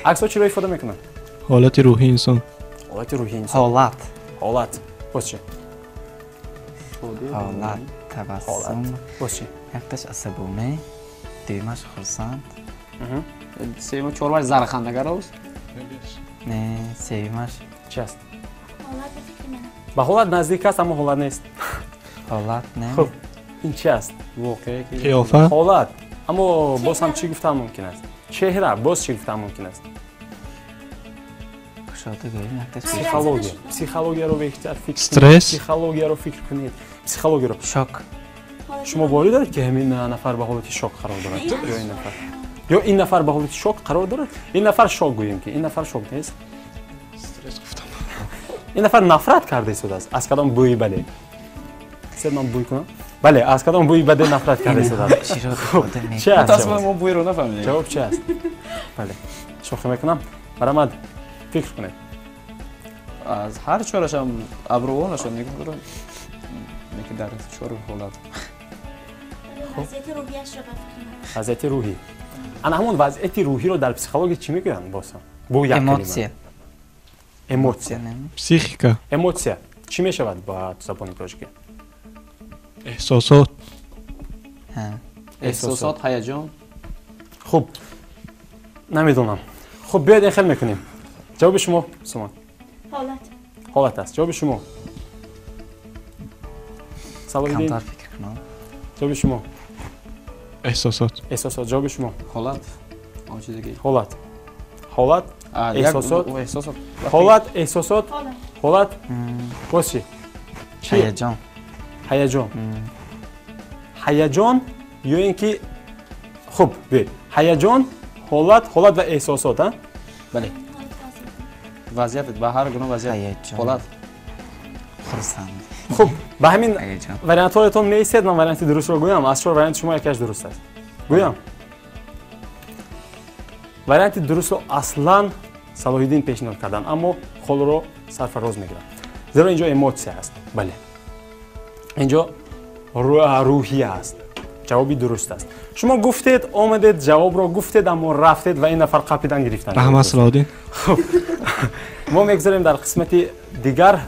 Аксҳо чиро ифода мекунанд? Ҳолати рӯҳии инсон. Ҳолати рӯҳии инсон. Ҳолат. Ҳолат. Боз чӣ? Ҳолат, табассум. Боз чӣ? Якташ асабонӣ, дуюмаш хурсанд. Сеюмаш, чорумаш зархандагар аст. Не, сеюмаш чӣ аст? Ба ҳолат наздик аст, аммо ҳолат нест. Ҳолат не. Хуб, ин чӣ аст? Воқеа ки қиёфа. Ҳолат. Аммо боз ҳам чӣ гуфтан мумкин аст? Чеҳра, боз чӣ гуфтан мумкин аст? Кушода гӯем, якташ психология. Психологияро беҳтар фикр кунед. Стресс. Психологияро фикр кунед. Психологияро. Шок. Шумо боварӣ доред, ки ҳамин нафар ба ҳолати шок қарор дорад? Ё ин нафар? Ё ин нафар ба ҳолати шок қарор дорад? Ин нафар шок гӯем, ки ин нафар шок нест. Стресс гуфтам. Ин нафар нафрат карда истодааст. Аз кадом бӯи баде? Сед ман бӯй кунам? Бале, аз кадом бӯи баде нафрат карда истодааст? Чиро ифода Чӣ аст? Мутаассифона, мо бӯйро нафаҳмидем. Ҷавоб чӣ аст? Бале, шӯхӣ мекунам. Барамад, фикр кунед. Аз ҳар чорашам абрувонашон нигоҳ дорам, лекин дар чор ҳолат. Вазъияти рӯҳияшро, ба фикри ман. Вазъияти рӯҳӣ. Ана ҳамон вазъияти рӯҳиро дар психология чӣ мегӯянд боз ҳам? Бо як калима. Эмоция. Эмоция. Психика. Эмоция. Чӣ мешавад ба забони тоҷикӣ? Эҳсосот. Эҳсосот, ҳаяҷон. Хуб, намедонам. Хуб, биёед, ин хел мекунем. Ҷавоби шумо, Сумон? Ҳолат. Ҳолат аст. Ҷавоби шумо? Салоҳиддин? Камтар фикр кунам. Ҷавоби шумо? Эҳсосот. Эҳсосот. Ҷавоби шумо? Ҳолат, он чизе ки Ҳолат. Ҳолат. Эҳсосот. Эҳсосот. Ҳолат, эҳсосот. Ҳолат. Боз чӣ? Чӣ? Ҳаяҷон. Ҳаяҷон. Ҳаяҷон ё ин ки, хуб, биёед, ҳаяҷон, ҳолат, ҳолат ва эҳсосот, а? Бале, вазъият, ба ҳар гуна вазъият. Ҳаяҷон. Ҳолат. Хурсанд. Хуб, ба ҳамин Ҳаяҷон. вариантҳоятон меистед. Ман варианти дурустро гӯям. Аз чор варианти шумо якеаш дуруст аст. Гӯям варианти дурустро. Аслан Салоҳиддин пешниҳод кардан, аммо холро сарфароз мегирам, зеро инҷо эмоция аст. Бале, инҷо рӯҳия аст. Ҷавоби дуруст аст. Шумо гуфтед, омадед, ҷавобро гуфтед, аммо рафтед ва ин нафар қапидан гирифтанд. Раҳмат, Салоҳиддин. Мо мегузарем дар қисмати дигар.